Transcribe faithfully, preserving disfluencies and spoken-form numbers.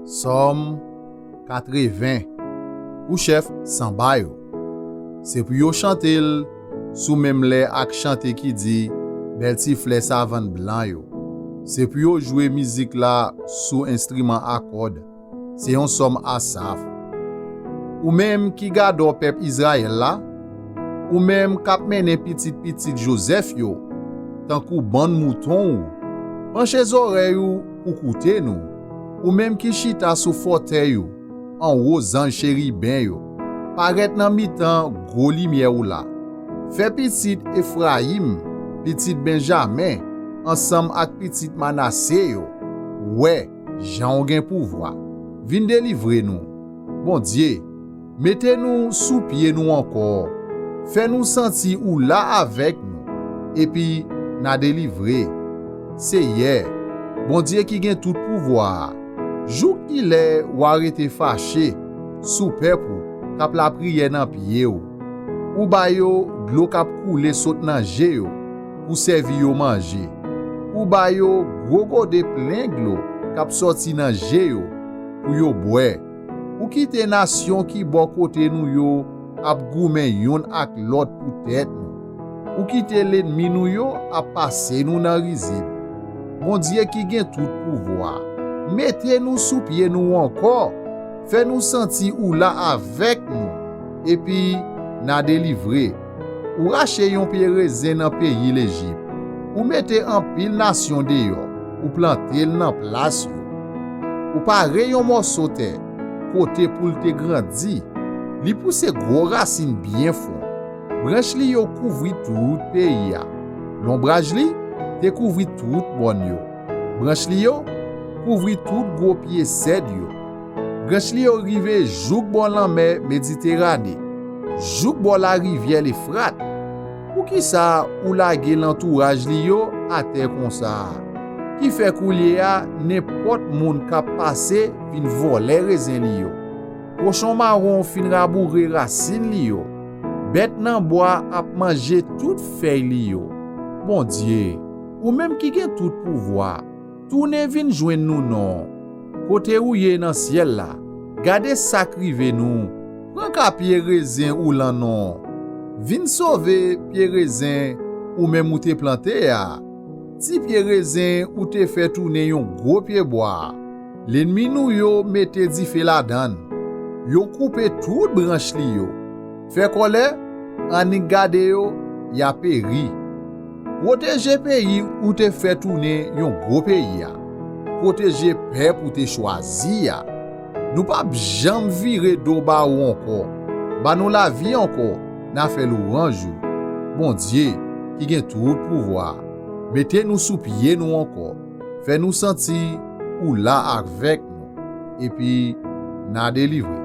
Sòm katreven. Pou chèf sanba yo. Se pou yo chante l sou menm lè ak chante ki di, bèl ti flè savann blan yo. Se pou yo jwe mizik la sou enstriman a kòd. Se yon sòm Asaf. Ou menm ki gadò pèp Izrayèl la, ou menm k ap mennen pitit pitit Jozèf yo, tankou bann mouton ou, panche zòrèy ou pou koute nou, ou menm ki chita sou fòtèy ou, anwo zanj cheriben yo, parèt nan mitan gwo limyè ou la. Fè pitit Efrayim, pitit Benjamen, ansanm ak pitit Manase yo, wè jan w gen pouvwa. Vin delivre nou. Bondye, mete nou sou pye nou ankò. Fè nou santi ou la avèk nou, epi n a delivre. Seyè, Bondye ki gen tout pouvwa a, jouk kilè w a rete fache sou pèp ou k ap lapriyè nan pye w? Ou ba yo dlo k ap koule sot nan je yo pou sèvi yo manje. Ou ba yo gwo gode plen dlo k ap sòti nan je yo pou yo bwè. Ou kite nasyon ki bò kote nou yo ap goumen youn ak lòt pou tèt nou. Ou kite lènmi nou yo ap pase nou nan rizib. Bondye ki gen tout pouvwa, mete nou sou pye nou ankò. Fè nou santi ou la avèk nou, epi n a delivre. Ou rache yon pye rezen nan peyi Lejip. Ou mete anpil nasyon deyò, ou plante l nan plas yo. Ou pare yon mòso tè, kote pou l te grandi. Li pouse gwo rasin byen fon. Branch li yo kouvri tout peyi a. Lonbraj li te kouvri tout mòn yo. Branch li yo kouvri tout gwo pye sèd yo. Branch li yo rive jouk bò lanmè Mediterane, jouk bò larivyè Lefrat. Poukisa ou lage lantouraj li yo atè konsa a, ki fè koulye a nenpòt moun k ap pase vin vòlè rezen li yo? Kochon mawon fin raboure rasin li yo. Bèt nan bwa ap manje tout fèy li yo. Bondye, ou menm ki gen tout pouvwa, tounen vin jwenn nou non. Kote ou ye nan syèl la, gade sa k rive nou. Pran ka pye rezen ou lan non. Vin sove pye rezen ou menm ou te plante a. Ti pye rezen ou te fè tounen yon gwo pyebwa. Lènmi nou yo mete dife ladan l. Yo koupe tout branch li yo. Fè kòlè, annik gade yo, y a peri. Pwoteje peyi ou te fè tounen yon gwo peyi a. Pwoteje pèp ou te chwazi a. Nou p ap janm vire do ba ou ankò. Ban nou lavi ankò, n a fè lwanj ou. Bondye, ki gen tout pouvwa, mete nou sou pye nou ankò. Fè nou santi ou la avèk nou, epi n a delivre.